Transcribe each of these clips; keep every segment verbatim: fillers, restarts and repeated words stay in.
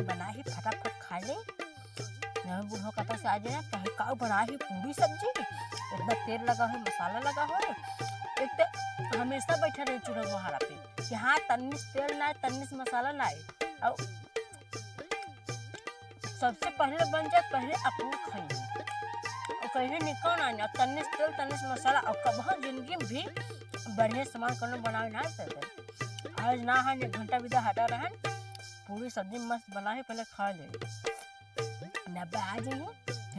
बनाही, फटाफट खाइ ले। नहीं बुढ़वा कतौ से आ जाए, कहे का बनाही पूरी सब्जी, इतना तेल लगा है, मसाला लगा है। एक तो हमेशा बैठा रहे चूल्हा गोहारा पे कि हाँ, तन्निस तेल ना आए, तन्निस मसाला ना आए। और सबसे पहले बन जाए, पहले अपने खाई। और कहीं निकल ना, ना तन्निस तेल, तन्निस मसाला, और कबहूँ जिंदगी में भी बढ़िया सामान कोनो बनावे ना आए। आज ना है, एक घंटा बिदा हटा रहन, पूरी सब्जी मस्त बना है, पहले खा ले। ना बा आ जाइए,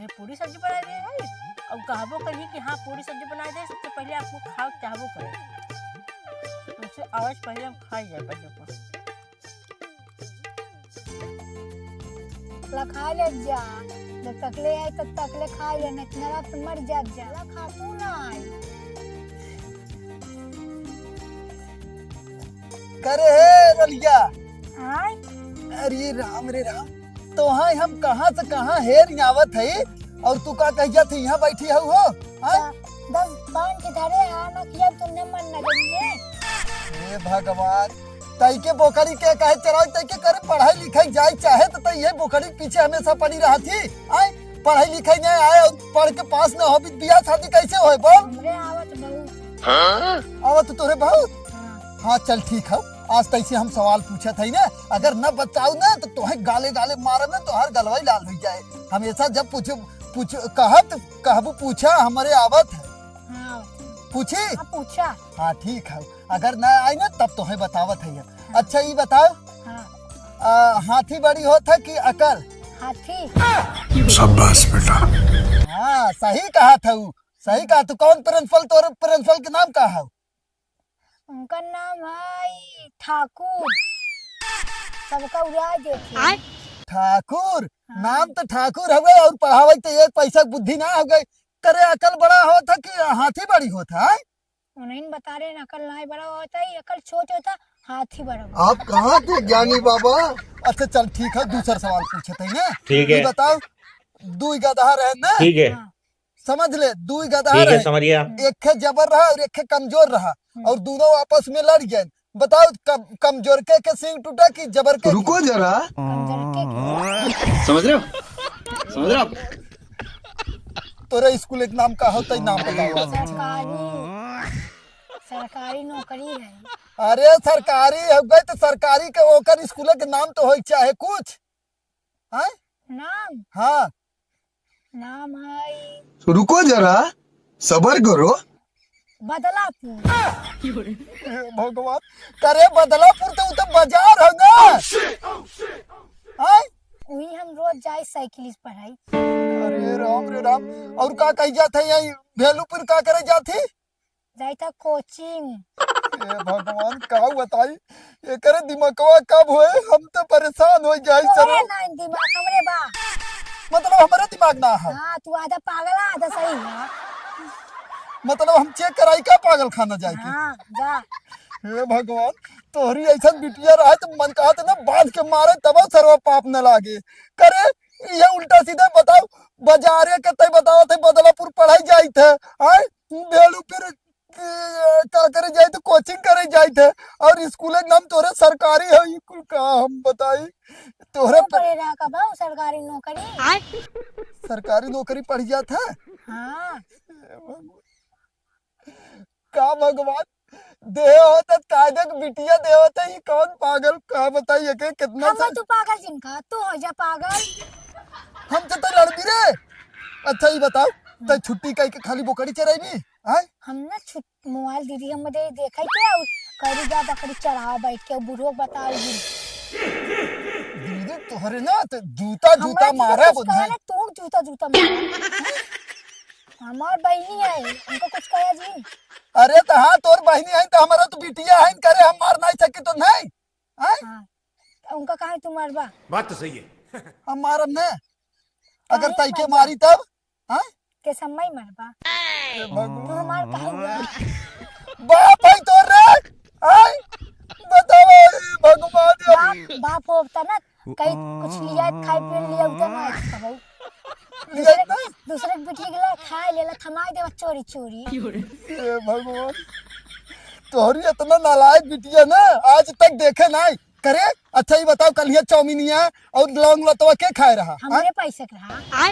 ये पूरी सब्जी बना दे है, और कहबो करिए कि हाँ, पूरी सब्जी बना दे, सबसे पहले आपको खाओ चाहबो करे। उनसे आवाज पहले हम खाई जाए, पहले को। ला खा ले जा, जब तकले आए तब तकले खा ले, नहीं तो ना तो मर जाब जा। ला खा तू ना आई। करे हे रलिया। आय? अरे राम रे राम, तोहाई हम कहाँ से कहाँ हेर आवत है, और तू का कह जात है, यहाँ बैठी हऊ हो? आय? द-, दस पाँच के धरे आ, ना किया तुमने मन न करिए। हे भगवान, तई के बोकरी के काहे चराई, तई के करे पढ़ाई लिखाई जाए चाहे तो तई ये बोकरी के पीछे हमेशा पड़ी रहत ही। आय? पढ़ाई लिखाई नहीं आए और पढ़ के पास ना हो, बियाह शादी कैसे होए बोल? हमरे आवत बहुत। हाँ? आवत तोरे बहुत? हाँ। हाँ, चल ठीक है, आज तैसे हम सवाल पूछत है ना, अगर न बताऊ ना तो तोहे गाले गाले मारब ना, तोहर गलवा ही लाल हो जाए। हमेशा जब पूछ, पूछ, कहत, कहबू पूछा, हमरे आवत है। हाँ। पूछी? हाँ, पूछा। हाँ, ठीक है, अगर न आई ना तब तोहे बतावत है। हाँ। अच्छा, ई बताओ, हाँ। आ, हाथी बड़ी होत है कि अकल? हाथी। शाबाश बेटा। हाँ, सही कहा था ऊ, सही कहा। तू कौन प्रिंसिपल, तोर प्रिंसिपल के नाम का है? उनका नाम है ठाकुर, सबका उड़ा देते हैं। ठाकुर? हाँ। नाम तो ठाकुर हवे और पढ़ावे तो एक पैसा के बुद्धि ना हवे। करे अकल बड़ा होत है कि हाथी बड़ी होत है? उन्हीं बता रहे हैं, अकल नाई बड़ा होता है, अकल छोट होता, हाथी बड़ा होता। आप कहाँ थे ज्ञानी बाबा? अच्छा चल ठीक है, दूसरा सवाल पूछत है ना। ठीक है। ये बताओ, दुई गदहा रहे ना? ठीक है। हाँ। समझ ले, दुई गदहा ठीक है, रहे। समझ गया। एक खे जबर रहा और एक खे कमजोर रहा, हम्म। और दोनों आपस में लड़ गए। बताओ, कम-, कमजोर के, के सींग टूटा कि जबर के? रुको जरा। कमजोर के, के? समझ रहे हो? समझ रहे हो आप? तोरे स्कूल के नाम का होता है, नाम बताओ। सरकारी, सरकारी नौकरी है। अरे सरकारी हो गए तो सरकारी के ओकर स्कूल के नाम तो होई चाहे कुछ। हैं? नाम? हाँ। नाम है रुको जरा, सबर करो। बदलापुर। हे भगवान, करे बदलापुर तो उ तो बाजार है ना। हैं? वही हम रोज जाए साइकिल से पढ़ाई। अरे राम रे राम, और का कही जात है यही भेलूपुर का करे जात है? जाई था कोचिंग। ए भगवान, का बताई, एकरे दिमागवा कब होए, हम तो परेशान हो जाई तोरे सरो। ना दिमाग हमरे बा। मतलब हमरे दिमाग ना है? हाँ, तू आधा पागल है, आधा सही है। मतलब हम चेक कराई का पागल खाना जाए के? हाँ, जा। हे भगवान, तोहरी ऐसन बिटिया रहे तो मन कहत ना बांध के मारे तब सरवा पाप न लागे। करे ये उल्टा सीधा बताओ, बाजारे के तय बतावत है बदलापुर पढ़ाई जाइत है, आय भेलूपुर का करे जाइत है, कोचिंग करे जाइत है, और स्कूल के नाम तोरे सरकारी है, ये कुल का हम बताई तोहरे कौन पे। पढ़े रहा का बाऊ सरकारी नौकरी? सरकारी नौकरी पढ़ जात है? हाँ। का भगवान देह होता कायदे के बिटिया देह होता, ये कौन पागल का बताई, ये के कितना हम सा- तू पागल जिनका, तू हो जा पागल। हम तो, तो लड़बी रे। अच्छा ये बताओ, तो छुट्टी कई के खाली बोकड़ी चराई भी? आय? हम ना छुट-, मोबाइल दीदी हम दे देखा ही क्या, और करी जा बकरी चरावा बैठ के, बुढ़ो बताओ जी। दीदी तोहरे ना तो जूता, जूता हमरा मारा कुछ बोल कहले, तू जूता, जूता मारा। हमार बहिनी है, उनको कुछ कहा जी। अरे तो हाँ, तोर बहिनी है तो हमारा तो बिटिया है, करे हम मार नहीं सके तो नहीं। आय? हाँ, तो उनका कहा तू मारबा? बात तो सही है। हम मारब ना, अगर काहे तई के मारबा? मारी तब? हाँ? के सम्मा ही मरबा। ए भगवान। तू हमार काहे हुआ? बाप है तोर रे? आय? बताओ, ए भगवान। बाप, बाप होता ना, कहीं कुछ लिया, खाए पिए लिया, उतना ना आता भाई। लिया दूसरे, ना? दूसरे के बिटिया के ला खाए लेला, थमाई देवा चोरी चोरी। हे भगवान, तोहरी इतना नालायक बिटिया ना, आज तक देखे नाई। करे, अच्छा ई बताओ, कल ये चाउमीनिया और लौंग लतवा के खाए रहा? हमरे हाँ? पैसे के रहा।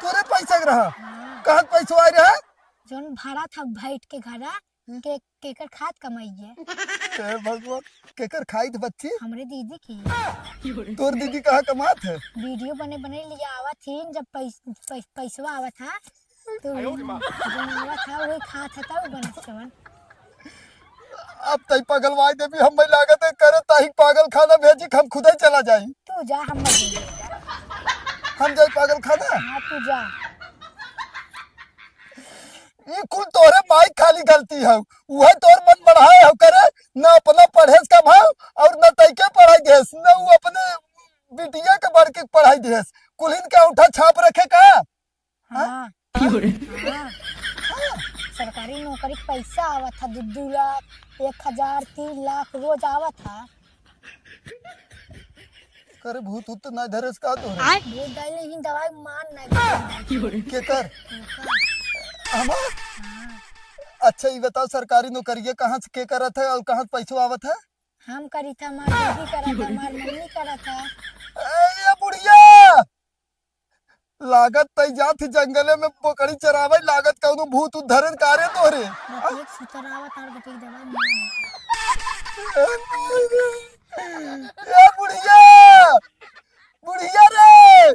तोरे पैसे के रहा? हाँ। कहाँ के पैसवा आए रहा? जौन भरा था बैठ के घरा, हम्म। के, केकर खात कमाई है? हे भगवान, केकर खाइत बच्ची? हमरे दीदी की। तोर दीदी कहाँ कमात है? वीडियो बने बने लिया आवत थी, जब पैस-, पैस-, पैसवा आवत था, तो जौन आवत था, वही खात था, तब बनत जवन। अब तई पगलवाई देवी, हमें लागत है करे ताही पागल खाना भेजी, हम खुदे चला जाई। तू जा, हम मत जाई। हम जाई पागल खाना? हाँ, तू जा। ई कुल तोहरे माई खाली गलती हौ, उहे तोर मन बढ़ाए हौ करे, न अपना पढ़ेस का भाव और न तैके पढ़ाई देस, न उ अपने बिटिया के बड़के पढ़ाई देस, कुलिन के औंठा छाप रखे का? हाँ? हाँ। हाँ। सरकारी नौकरी के पैसा आवत था, दू दू लाख, एक हजार, तीन लाख रोज आवत था। करे भूत उत तो ना धरेस का तोहरे? आय। भूत डाले ही दवाई मान ना दे। केकर? केकर? हमार? हाँ। अच्छा, ई बताओ, सरकारी नौकरिया कहाँ से के करत है और कहाँ से पैसो आवत है? हम करी था, हमार दीदी करत है, हमार मम्मी करत है। ए, ये बुढ़िया! लागत तई जात ही जंगले में बकरी चरावे, लागत कौनो भूत उत धरे का रे तोहरे? बकरी सुतरावत और बकरी दवाई मार। ए बुढ़िया, बुढ़िया रे,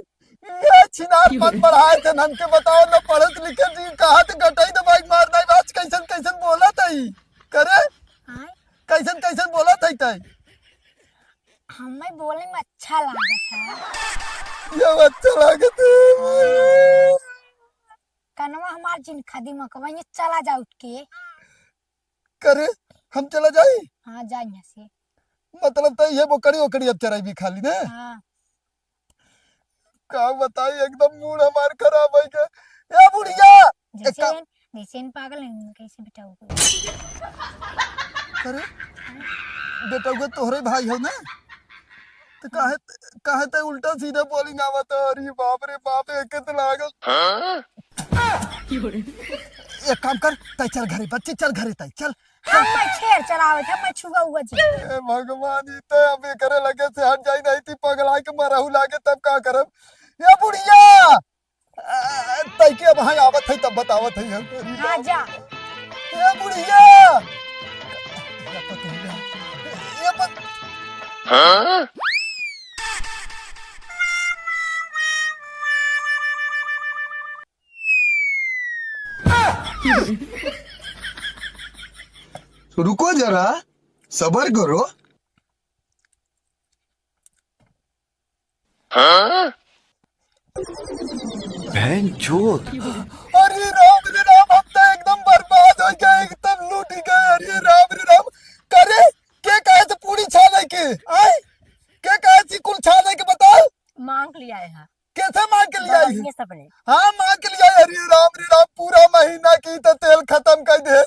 ये छिनार पन बढ़ाए थे, हमके बताओ ना, पढ़त लिखे जी, कहाँ थे गटई दवाई मार, नहीं बात कैसन कैसन बोला तई करे, आय? कैसन कैसन बोला तई तई? हमें बोले में अच्छा लागत है। ये अच्छा लागत है। कनवा हमार जिन खदी मकवा, ये चला जा उठ के। करे, हम चला जाई? हाँ, जा यहाँ से। मतलब तो ये बोकड़ी ओकड़ी अब चराई भी खाली ने? हाँ। का बताई, एकदम मूड हमार खराब है के। ए बुढ़िया! जैसे एक का- इन, जैसे इन पागल हैं, कैसे बेटा हो गए? अरे, बेटा हुआ तोहरे भाई हो ना? तो काहे, काहे ते उल्टा सीधा बोली ना बता? अरे बाप रे बाप, एक तो लागल। हाँ? एक काम कर, तै चल घरे, बच्ची चल घरे, तै चल। हम मैं छेर चलावे थे, मैं छुआ हुआ जी। ए भगवान, ई तो अब एकरे लगे से हट जाई, नहीं ती पगला के मरहू लागे, तब का करब? ए बुढ़िया! आ, तै के अब हाँ आवत है, तब बतावत है हम। हाँ, जा। ए बुढ़िया! ए पत-, हाँ? रुको जरा, सबर करो। हाँ? बहन चोद। अरे राम रे राम, हम तो एकदम बर्बाद हो गए, एकदम लूट गए। अरे राम रे राम, करे के कहे से पूरी छाने के, आय? के कहे से कुल छाने के बताओ? मांग लिया है। कैसे मांग के लिया है? ये सबने। हाँ, मांग के लिया है। अरे राम रे राम, पूरा महीना की तो तेल खत्म कर दे।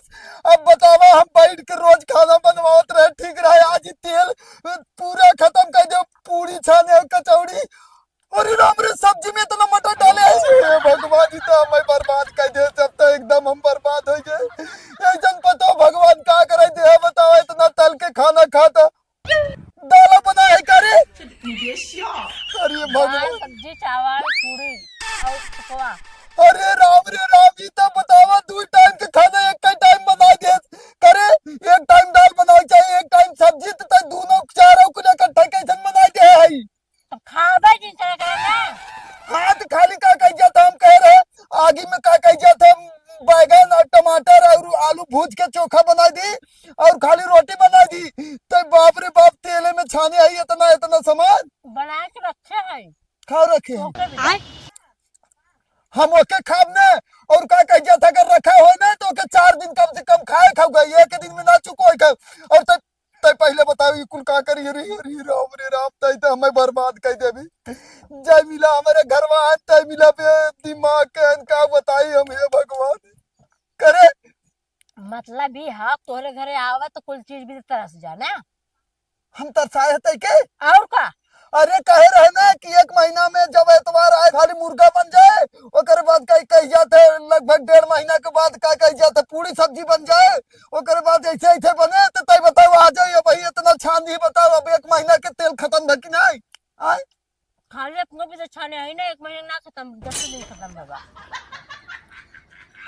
अब बतावा, हम बैठ के रोज खाना बनवावत रहे, ठीक रहे, आज ही तेल पूरा खत्म कर दे। पूरी छाने और कचौड़ी, अरे राम रे, सब्जी में इतना मटर डाले है। हे भगवान, ई तो हमें बर्बाद कर दे, सब तो एकदम हम बर्बाद हो गए। एक जन पतो भगवान का करे दे, बताओ, इतना तल के खाना खाता। दाल बनाए का रे? अरे भगवान। दाल, सब्जी, चावल, पूरी और ठेकुआ। अरे राम रे राम, ई तो बतावा, दू टाइम के खाना एक ही टाइम बना दे। करे, एक टाइम दाल बनावे चाहिए, एक टाइम सब्जी, तो तै दोनों चारों कुल इकट्ठा कैसन बना दे है? तो खाबे जिन तरह का ना। हाँ, तो खाली का कह जात, हम कह रहे, आगी में का कह जात, बैगन और टमाटर और आलू भूज के चोखा बना दी और खाली रोटी बना दी। तो बाप रे बाप, तेले में छाने आई इतना, इतना सामान। बना के रखे हैं। खाओ रखे हैं। तो के भी आय। हम ओके खाब ने, और का कह जात, अगर रखा हो ना, तो ओके चार दिन कम से कम खाए खाओ, एक दिन में ना चुको खाओ। और तो तै पहिले बताओ, ई कुल का करी? अरे, अरे, राम रे राम, तै तो हमें बर्बाद कर देबी। जय मिला हमारे घरवा, तै मिला बे दिमाग के, का बताई हम, हे भगवान। करे। मतलब ई हा, तोहरे घरे आवे तो कुल चीज भी तरस जा ना। हम तरसाए है तै के? और का? अरे, कहे रहे ना कि एक महीना में जब एतवार आए, खाली मुर्गा बन जाए, ओकर कही, कही जात है, लगभग डेढ़ महीना के बाद का कही जात है, पूरी सब्जी बन जाए, ओकरे बाद ऐसे, ऐसे बने, तो तय बताओ, आ जाओ, अब भाई इतना छान ही बताओ, अब एक महीना के तेल खत्म भा कि नहीं? आय? खाली अपनो भी तो छाने है ना, एक महीना ना खत्म, दस दिन खत्म भवा।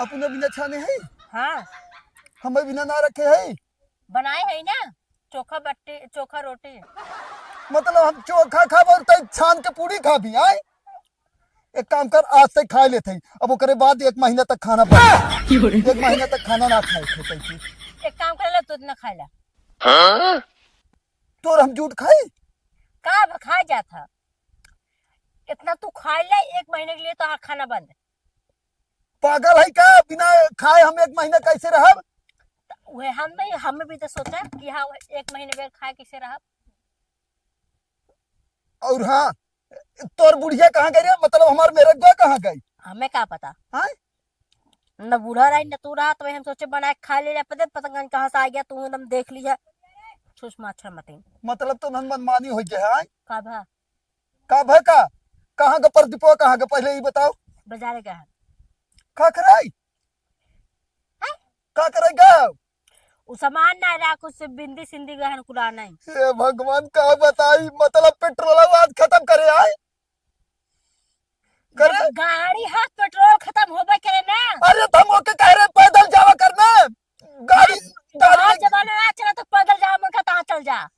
अपनो बिना छाने है? हाँ। हमें बिना ना रखे है? बनाए है ना, चोखा बट्टी, चोखा रोटी। मतलब हम चोखा खाब और तय छान के पूरी खाबी, आय? एक काम कर, आज से खा लेते हैं, अब ओकरे बाद एक महीना तक खाना बंद। एक महीना तक खाना ना खाए थे, तय की। एक काम कर ले, तू इतना खा ले। तोर हम झूठ खाई? का अब खा जात है? इतना तू खा ले, एक महीने के लिए तो हाँ खाना बंद। पागल है का? बिना खाए हम एक महीना कैसे रहब? त उहे हम भी, हम भी तो सोचा कि हाँ, एक महीने बगैर खाए कैसे रहब? और हाँ, तोर बुढ़िया कहाँ गई रे? मतलब हमार मेहररुआ कहाँ गई? हमें का पता। हाँ? न बूढ़ा रही, न तू रहा, तो हम सोचे बनाए के खा ले, पता, पता नहीं कहाँ से आ गया, तू एकदम देख लिया। छुस माछर मतीन। मतलब तो नन मनमानी हो गया है? का भा? का भा का? कहाँ का प्रदीपवा, कहाँ का, पहले ई बताओ। बाजारे गया है। का कराई? हैं? का कराई गया? उ सामान ना रहा, कुछ बिंदी सिंदी गहन कुला नहीं। हे भगवान, का बताई, मतलब पेट्रोल आज खत्म करे आए। करे? गाड़ी हाथ पेट्रोल खत्म होबे करे ना। अरे, तो हम ओके कह रहे पैदल जावा करना। गाड़ी, गाड़ी हाँ, में जमाना ना चला तो पैदल जावा, मन का तहाँ चल जा।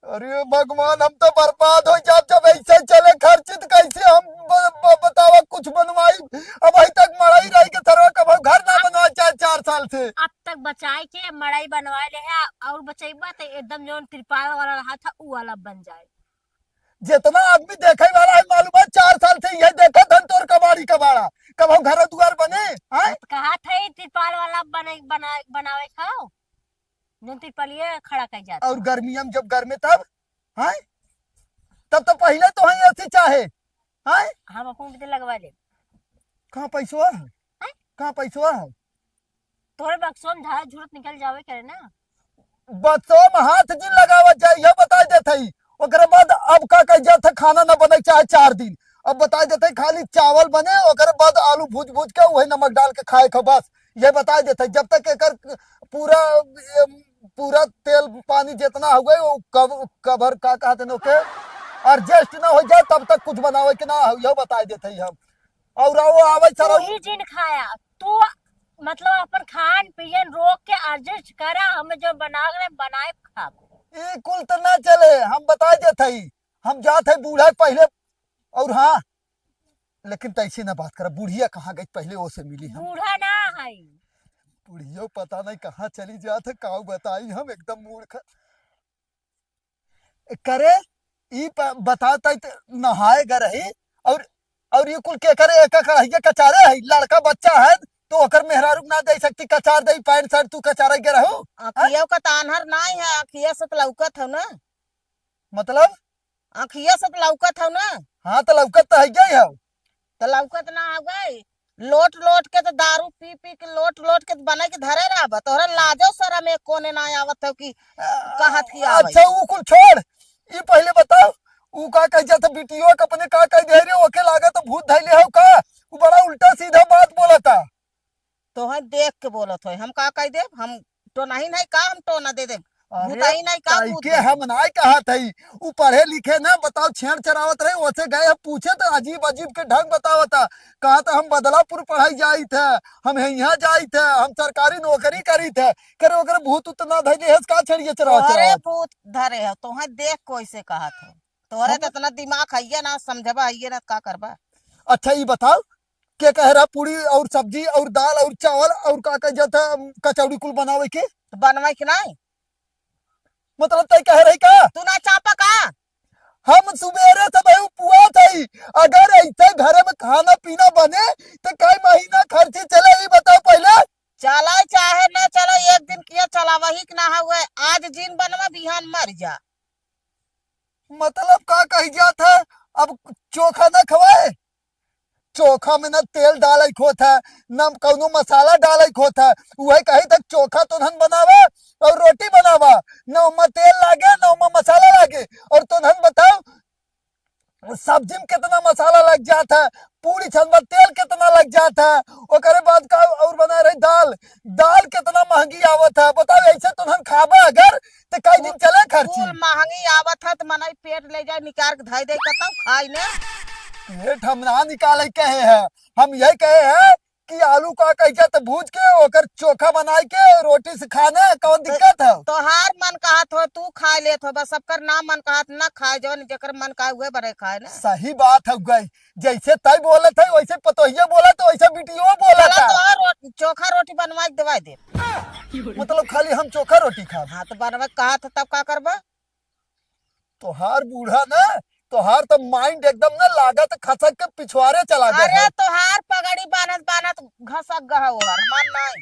अरे भगवान, हम तो बर्बाद हो जाब, जब ऐसे चले खर्ची तो कैसे हम ब-, ब-, बतावा कुछ बनवाई। अब अभी तक मड़ई रही के थरवा कबो घर ना बनवा चाहे चार साल से। अब तक बचाए के मड़ई बनवा ले है, और बचैबा तो एकदम जौन तिरपाल वाला रहा था उ वाला बन जाए। जितना आदमी देखे वाला है मालूम है, चार साल से यही देखत हन तोर कबाड़ी कबाड़ा, कबो घर दुआर बने, हैं? तो कहा था ये तिरपाल वाला बने, बना, बनावे खाओ, जौन तिरपालिया खड़ा कर जाता। और गर्मिया में जब गर्मे तब, हैं? तब तो पहले तो हैं एसी चाहे, हैं? हम अपन भी तो लगवा ले। कहाँ पैसवा है? हैं? कहाँ पैसवा है? तोरे बक्सवा में झाड़ा झूरत निकल जावे करे ना। बक्सवा में हाथ जिन लगावत जाए, यह बताई देत हई। ओकरे बाद अब का कह जात है, खाना ना बने चाहे चार दिन, अब बताई देत हई खाली चावल बने, ओकरे बाद आलू भूज भूज के वही नमक डाल के खाए खा बस। ये बताई देत हई, जब तक एकर पूरा, ये पूरा तेल पानी जितना हुए वो कब-, कवर का कहते हैं ओके, एडजस्ट ना हो जाए तब तक कुछ बनावे के ना हो, यह बताई देत हई हम। और वो आवे तू सारा ही जिन खाया, तू मतलब अपन खान पियन रोक के एडजस्ट करा, हम जो बना रहे बनाए खाब। ई कुल तो ना चले, हम बता देत हई, हम जात हई बूढ़ा के पहले। और हाँ, लेकिन तैसे ना बात करा, बुढ़िया कहाँ गई पहले वो से मिली हम। बूढ़ा ना है। बुढ़ियो पता नहीं कहाँ चली जात है, काऊ बताई हम एकदम मूर्ख। करे, ई प-, बताओ तई त नहाए ग रही, और, और ये कुल के करे, एक कढ़ैया कचारे है, लड़का बच्चा है, तो ओकर मेहरारू के ना दे सकती कचार दे, पैंट शर्ट तू कचारे ग रहू? हाँ? अखिया का तान्हर नाई है, अखिया से त लौकत हो ना। मतलब? अखिया से त लौकत हो ना। हाँ, त लौकत त है ही हो। त लौकत ना हो गई, लोट लोट के तो दारू पी पी के लोट लोट के तो बने के धरे रहब। तोहरा लाजो शरम एक कोने ना आवत हो कि कहत कि आवे। अच्छा, ऊ कुल छोड़, ई पहले बताओ, ऊ का कह जात बिटियो के अपने का कह दे रे, ओके लागे तो भूत धैले हो का? ऊ बड़ा उल्टा सीधा बात बोलता। तोहे देख के बोलत होय, हम का कह देब? हम टोनही नहीं का, हम टोना दे देब? अरे, भूतही नहीं का, ताई भूत के दे देब? हम नाय कहत हई, ऊ पढ़े लिखे ना, बताओ, छेड़ चरावत रहे, ओसे गए हम पूछे तो अजीब अजीब के ढंग बतावता, कहा तो हम बदलापुर पढ़ाई जाइत है, हम यहाँ जाइत है, हम सरकारी नौकरी करीत है, करे ओकरे भूत उतना धैले है, का छेड़िए चरावत तोहरे चरावत? भूत धरे है, तोहे देख कोई से कहत है, तोहरे हम तो इतना दिमाग है ना, समझबा है ना, का करबा? अच्छा, ई बताओ, के कह रहा पूरी और सब्जी और दाल और चावल और का कह जाता, कचौड़ी कुल बनावे के? तो बनवाई के नाई? मतलब तय कह रही का? तू ना चापा का? हम सुबेरे से भाई पुआ थई, अगर ऐसे घर में खाना पीना बने तो कई महीना खर्ची चले, ई बताओ पहले। चला चाहे ना चला, एक दिन किया चला वही के ना हुए, आज जिन बनवा बिहान मर जा। मतलब का कही जात है, अब चोखा ना खवाए? चोखा में ना तेल डाले के होत है, ना कौनो मसाला डाले के होत है। उहे कही तक चोखा तोहन बनावे और रोटी बनावा, ना ओमा तेल लागे, ना ओमा मसाला लागे। और तोहन बताओ, सब्जी में कितना मसाला लग जात है, पूरी छनबा, तेल केतना लग जात है, ओकरे बाद का और बना रही दाल, दाल केतना महंगी आवत है, बताओ, ऐसे तो हम खाबा अगर, तो कई दिन चले खर्ची? कुल महंगी आवत है, तो मनई पेट ले जाए, निकाल के धई दे, कतौ खाई ने। पेट हम ना निकाले कहे हैं, हम ये कहे हैं कि आलू का कह के तो भूज के ओकर चोखा बनाई के रोटी से खाने, कौन तो दिक्कत है? तोहार मन कहत हो, तू खा लेत हो, बस सबकर ना मन कहत ना खाए, जौन जेकर मन कहे उहे बने खाए ना। सही बात है गई, जैसे तय बोलत है वैसे पतोहिया बोलत है, वैसे बिटियो बोलत चला है। तोहार रो-, चोखा रोटी बनवा के देवाई दे। मतलब खाली हम चोखा रोटी खाब? हाँ, तो बनवा के कहत है, तब का करबा? तोहार बूढ़ा ना, तोहार तो mind एकदम ना लागत खसक के पिछवारे चला गया अरे है। तोहार पगड़ी बान्हत बान्हत घसक गया हो, हमार नाई।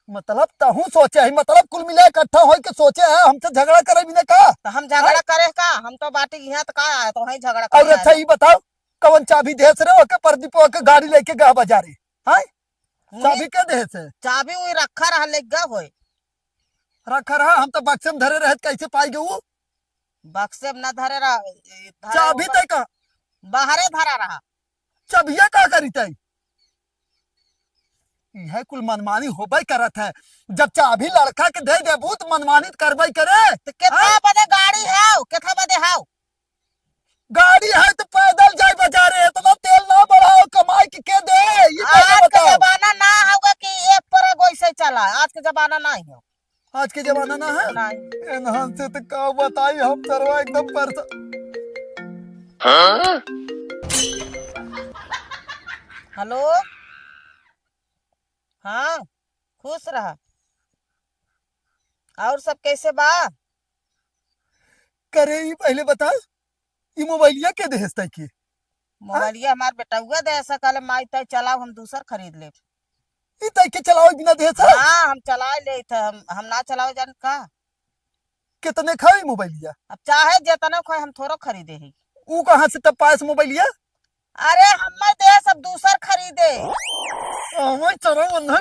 मतलब तहू सोचे है, मतलब कुल मिला इकट्ठा होई के सोचे है, हमसे झगड़ा करे भी ना का? तो हम झगड़ा हैं? करे का? हम तो बाटी यहाँ तो का आए, तो वहीं झगड़ा और करे अच्छा आए। ये बताओ, कौन चाबी देस रहे ओके, प्रदीप ओके गाड़ी लेके गया बाजारे? हैं? उन्हीं चाबी के देस है? चाबी वही रखा रहा, ले गया होए। रखा रहा, हम तो बक्से में धरे रहे, कैसे पाई गए वो? बक्से में ना धरे रहा, ए, धरे चाबी होगा। तय का? बाहरे धरा रहा। चाबिया का करी तय? यह कुल मनमानी होबे करत है। जब चाबी लड़का के दे देबू तो मनमानी तो करबे करे। तो केथा हैं? बदे गाड़ी है, केथा बदे है? गाड़ी है तो पैदल जाए बाजारे, इतना तेल ना बढ़ाओ, कमाई के, के दे? ये पहले आज के बताओ। जमाना ना होगा कि एक पर वैसे चला, आज के जमाना ना है। आज के जमाना ना है? नहीं। एनहन से तो का बताई हम सरवा एकदम परेशान। हाँ? हेलो, हाँ, खुश रहा। और सब कैसे बा? करे, ई पहले बता, ई मोबाइलिया के देहस तय के? मोबाइलिया हमार बेटउआ देहस, कहले, "माई, तय चलाओ, हम दूसर खरीद लेब।" ई तय के चलाओ बिना देहस? हाँ, हम चलाए ले थे, हम, हम ना चलावे जान का। कितने खाई मोबाइलिया? अब चाहे जितना खाए, हम थोड़ो खरीदे ही। ऊ कहाँ से तब पायस मोबाइलिया? अरे, हमें दे, सब दूसर खरीदे। हमें चलो, उन्हें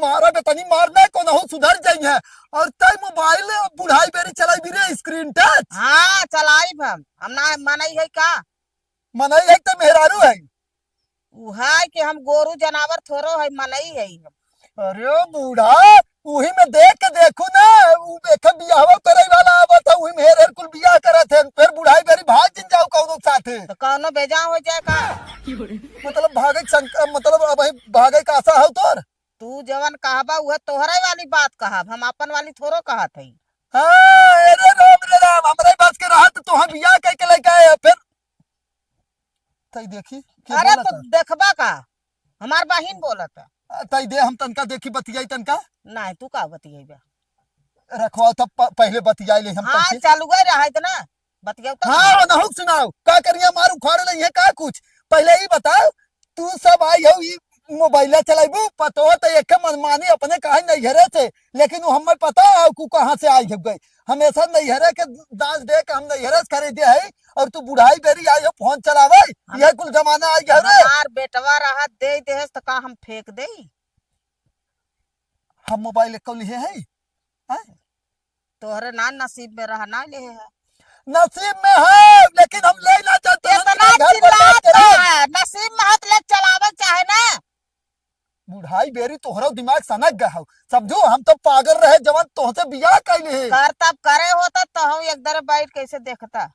मारा बेतनी मारना, कोनो सुधर जाई है। और तय मोबाइल बुढ़ाई बेरी चलाई भी रे, screen touch। हाँ, चलाइब हम। हम ना मनई है का? मनई है तो मेहरारू है। उहाय कि हम गोरू जनावर थोड़ो है, मनई है हम। अरे बूढ़ा, उही में देख के देखू ना, उ देखे बियाहवा करे वाला आवत है, उही में हेर हेर कुल बियाह करत है, फिर बुढ़ाई बेरी भाग जिन जाओ कौनो साथे। तो कौनो बेजा हो जाए का? मतलब भागे के संक-, मतलब अब भागे का आशा हो तोर? तू जवन कहबा उहे तोहरे वाली बात कहब, हम अपन वाली थोड़ो कहत हई। हाँ, अरे राम रे राम, हमरे बस के रहत तो हम बियाह कह के लेके आए फिर। तई देखी, के अरे बोलत तो है? देखबा का? हमार बहिन बोलत है। आ, तई दे, हम तनका देखी, बतियाई तनका। नहीं, तू का बतियाई बा? रखवाओ तब प-, पहले बतियाई ले हम हाँ, तनके। चालू है रहा इतना। बतियाओ तब हाँ, ना। नहुक सुनाओ। का करिया मार उखाड़ ले है का कुछ? पहले ही बताओ, तू सब आई हो, ई मोबाइल चलाइबू, पतो तो एक मनमानी अपने काहे नैहरे से, लेकिन वो हमें पता है, कु कहाँ से आई हो गई। हमेशा नैहरे के दास दे के हम नैहरे से खरीदे है, और तू बुढ़ाई बेरी आई हो फोन चलावे, हम यह कुल जमाना आई है रे। हमार बेटवा रहा दे देहस त का हम फेंक देई? हम मोबाइल एको लिहे है? हैं? तोहरे ना नसीब में रहा, ना लिहे है। नसीब में है, लेकिन हम ले ना जाते हैं, इतना बिना घर बर्बाद चिल्लात करे। है, नसीब में है त ले चलावे चाहे ना। बुढ़ाई बेरी तोहरा दिमाग सनक गया हो, समझू? हम तो पागल रहे जवन तोहसे बियाह कैले है। कर तब करे होता तो हम एक दरे बैठ कैसे देखता।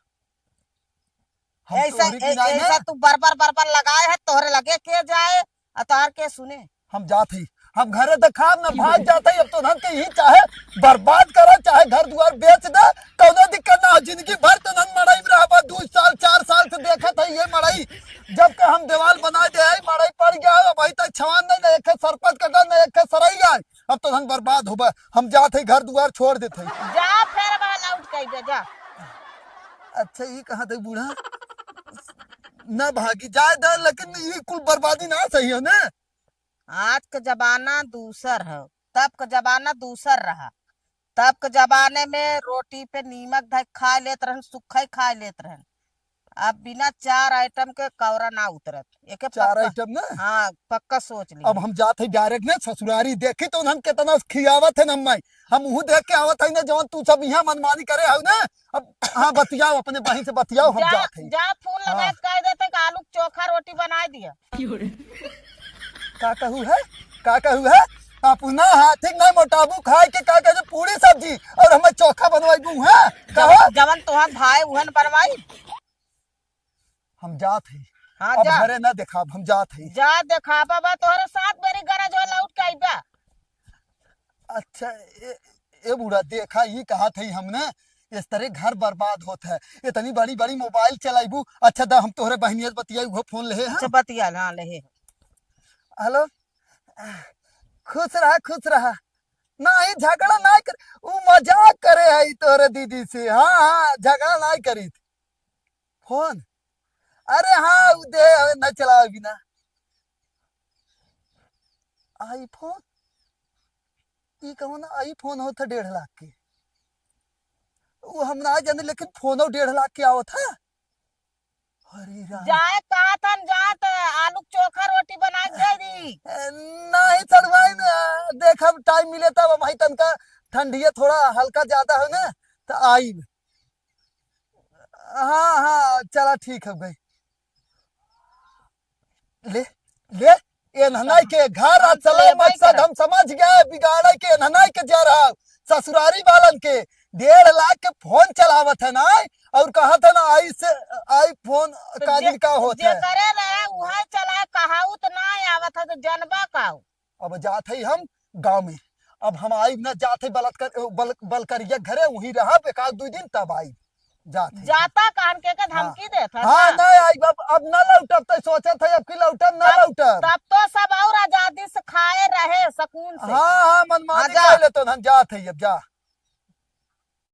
हम ऐसा, तोहरी ऐ-, बिना ना ऐसा तू बरबर, बरबर लगाए है, तोहरे लगे के जाए, आ तोहर के सुने? हम जात ही, हम घरे देखाब ना, भाग जात ही। अब तो धन के ही चाहे बर्बाद करो, चाहे घर दुआर बेच दे, कौनो दिक्कत ना हो। जिंदगी भर तो धन मड़ई में रहबा, दू साल, चार साल से देखत है ये मड़ई, जब के हम देवाल बना दे है, मड़ई पड़ गया, अब अभी तक छवान नहीं, ना एक सरपत कटा, ना एक सरई आए। अब तो धन बर्बाद होबा, हम जात है, घर दुआर छोड़ देत है। जा फेर बा लौट के अइबे, जा। अच्छा, ई कहा थे बूढ़ा? ना भागी जाए दे, लेकिन ई कुल बर्बादी ना सही है ना? आज के जमाना दूसर है, तब के जमाना दूसर रहा। तब के जमाने में रोटी पे नीमक धर खा लेत रहन, सुखा ही खा लेत रहन। अब बिना चार आइटम के कौरा ना उतरत। एके चार पक्का, आइटम ना? हाँ, पक्का सोच ली। अब हम जात है डायरेक्ट ना ससुरारी, देखी तो हम कितना खियावत है नम्माई। हम उहू देख के आवत है ना, जवन तू सब यहाँ मनमानी करे हो ना। अब हाँ, बतियाओ, अपने बहिन से बतियाओ, हम जा, जात है। जा फोन लगा हाँ। के कह देते कि आलू के चोखा रोटी बनाए दिया। का कहू है? का कहू है? अपना हाथी नहीं मोटाबू खाए के का कहू, पूरी सब्जी और हमें चोखा बनवाई दू है? कहो। जवन, जवन तोहर भाई उहन बनवाई। हम जात है। हाँ, अब जा। घरे ना देखाब, हम जात है। जा देखाबा बा, तोहरे साथ मेरी गरज हो, लौट के आइबा। अच्छा, ए, ए बूढ़ा, देखा, ई कहा थे हमने, इस तरह घर बर्बाद होत है। इतनी बड़ी बड़ी मोबाइल चलाइबू। अच्छा, दा हम तोहरे बहनिया से बतियाई, वो फोन ले है। अच्छा, बतिया, हाँ, ले है। हेलो, खुश रहा, खुश रहा। नाही, झगड़ा नाही कर, उ मजाक करे है तोहरे दीदी से। हाँ, हाँ, झगड़ा नाही करी। फोन? अरे हाँ, उ दे, अबे न चलावे बिना। आईफोन? ई कौन आईफोन होत है डेढ़ लाख के? उ हम ना जाने, लेकिन फोनो डेढ़ लाख के आवत है। अरे राम। जाए कहा था न, जात आलू के चोखा रोटी बना के दे दी। ए, नाही सड़वाई ना, देख अब टाइम मिले तब भाई, तनका ठंडिया थोड़ा हल्का ज्यादा हो ना, तो आई। हाँ, हाँ, चला ठीक है भाई। ले, ले, एनहनाई के घर आ हम तो चले लेबै मकसद करब। हम समझ गए, बिगाड़े के एनहनाई के जा रहा ससुरारी वालन के। डेढ़ लाख के फोन चलावत है ना, और कहत है ना, आई से, आईफोन तो का जे-, दिन का होत जे है। करे रहे, उहे चलाए, कहाऊ तो ना आवत है, तो जनबा काऊ। अब जात है हम गाँव में, अब हम आइब ना, जात है बलत कर, बल, बलकरिया घरे, वहीं रहब एक आध दुई दिन, तब आइब। जात है। जाता कहन के, के हाँ। धमकी देत है हाँ, ना? ना आइब, अब, अब ना लौटब, तो सोचत है अब की लौटब, ना तब, लौटब। तब तो सब और आजादी से खाए रहे, सुकून से। हाँ, हाँ, मनमानी हाँ, जा। कर ले तो हम जात है, अब जा।